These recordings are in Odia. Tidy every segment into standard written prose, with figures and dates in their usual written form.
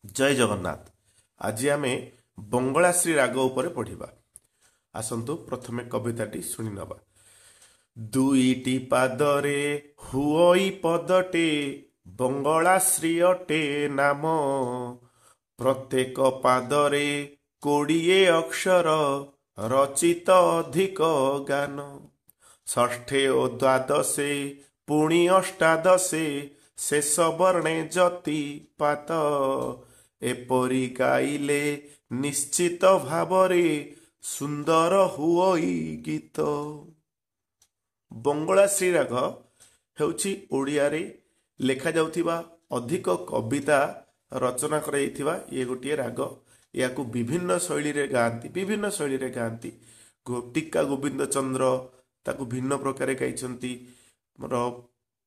ଜୟ ଜଗନ୍ନାଥ। ଆଜି ଆମେ ବଙ୍ଗଳାଶ୍ରୀ ରାଗ ଉପରେ ପଢ଼ିବା। ଆସନ୍ତୁ ପ୍ରଥମେ କବିତାଟି ଶୁଣିନେବା। ଦୁଇଟି ପାଦରେ ହୁଅଇ ପଦଟେ, ବଙ୍ଗଳାଶ୍ରୀ ଅଟେ ନାମ। ପ୍ରତ୍ୟେକ ପାଦରେ 20 ଅକ୍ଷର, ରଚିତ ଅଧିକ ଗାନ। ଷଷ୍ଠେ ଓ ଦ୍ୱାଦଶେ ପୁଣି ଅଷ୍ଟାଦଶେ, ଶେଷ ବର୍ଣ୍ଣେ ଯତିପାତ। ଏପରି ଗାଇଲେ ନିଶ୍ଚିତ ଭାବରେ ସୁନ୍ଦର ହୁଅଇ ଗୀତ। ବଙ୍ଗଳା ଶ୍ରୀରାଗ ହେଉଛି ଓଡ଼ିଆରେ ଲେଖାଯାଉଥିବା ଅଧିକ କବିତା ରଚନା କରାଯାଇଥିବା ଇଏ ଗୋଟିଏ ରାଗ। ଏହାକୁ ବିଭିନ୍ନ ଶୈଳୀରେ ଗାଆନ୍ତି, ବିଭିନ୍ନ ଶୈଳୀରେ ଗାଆନ୍ତି। ଟୀକା ଗୋବିନ୍ଦ ଚନ୍ଦ୍ର ତାକୁ ଭିନ୍ନ ପ୍ରକାରେ ଗାଇଛନ୍ତି। ଆମର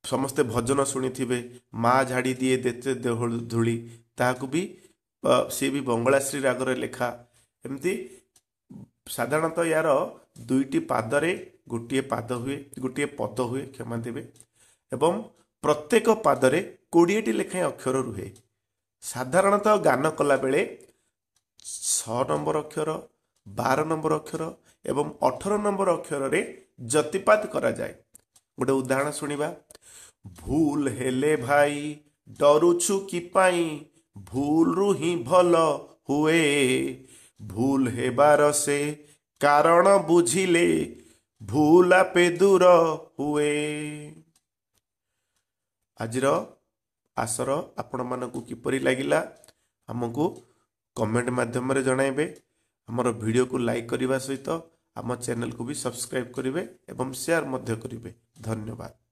ସମସ୍ତେ ଭଜନ ଶୁଣିଥିବେ, ମା ଝାଡ଼ି ଦିଏ ଦେତେ ଧୂଳି, ତାହାକୁ ବି ସିଏ ବି ବଙ୍ଗଳାଶ୍ରୀ ରାଗରେ ଲେଖା। ଏମିତି ସାଧାରଣତଃ ୟାର ଦୁଇଟି ପାଦରେ ଗୋଟିଏ ପାଦ ହୁଏ, ଗୋଟିଏ ପଦ ହୁଏ, କ୍ଷମା ଦେବେ, ଏବଂ ପ୍ରତ୍ୟେକ ପାଦରେ 20ଟି ଲେଖାଏଁ ଅକ୍ଷର ରୁହେ। ସାଧାରଣତଃ ଗାନ କଲାବେଳେ 6 ନମ୍ବର ଅକ୍ଷର, 12 ନମ୍ବର ଅକ୍ଷର ଏବଂ 18 ନମ୍ବର ଅକ୍ଷରରେ ଯତିପାତ କରାଯାଏ। ଗୋଟେ ଉଦାହରଣ ଶୁଣିବା। ଭୁଲ ହେଲେ ଭାଇ ଡରୁଛୁ କି ପାଇଁ, ଭୁଲରୁ ହିଁ ଭଲ ହୁଏ। ଭୁଲ ହେବାର ସେ କାରଣ ବୁଝିଲେ ଭୁଲ ଆପେ ଦୂର ହୁଏ। ଆଜିର ଆସର ଆପଣମାନଙ୍କୁ କିପରି ଲାଗିଲା ଆମକୁ କମେଣ୍ଟ ମାଧ୍ୟମରେ ଜଣାଇବେ। ଆମର ଭିଡ଼ିଓକୁ ଲାଇକ୍ କରିବା ସହିତ ଆମ ଚ୍ୟାନେଲକୁ ବି ସବସ୍କ୍ରାଇବ୍ କରିବେ ଏବଂ ସେୟାର ମଧ୍ୟ କରିବେ। ଧନ୍ୟବାଦ।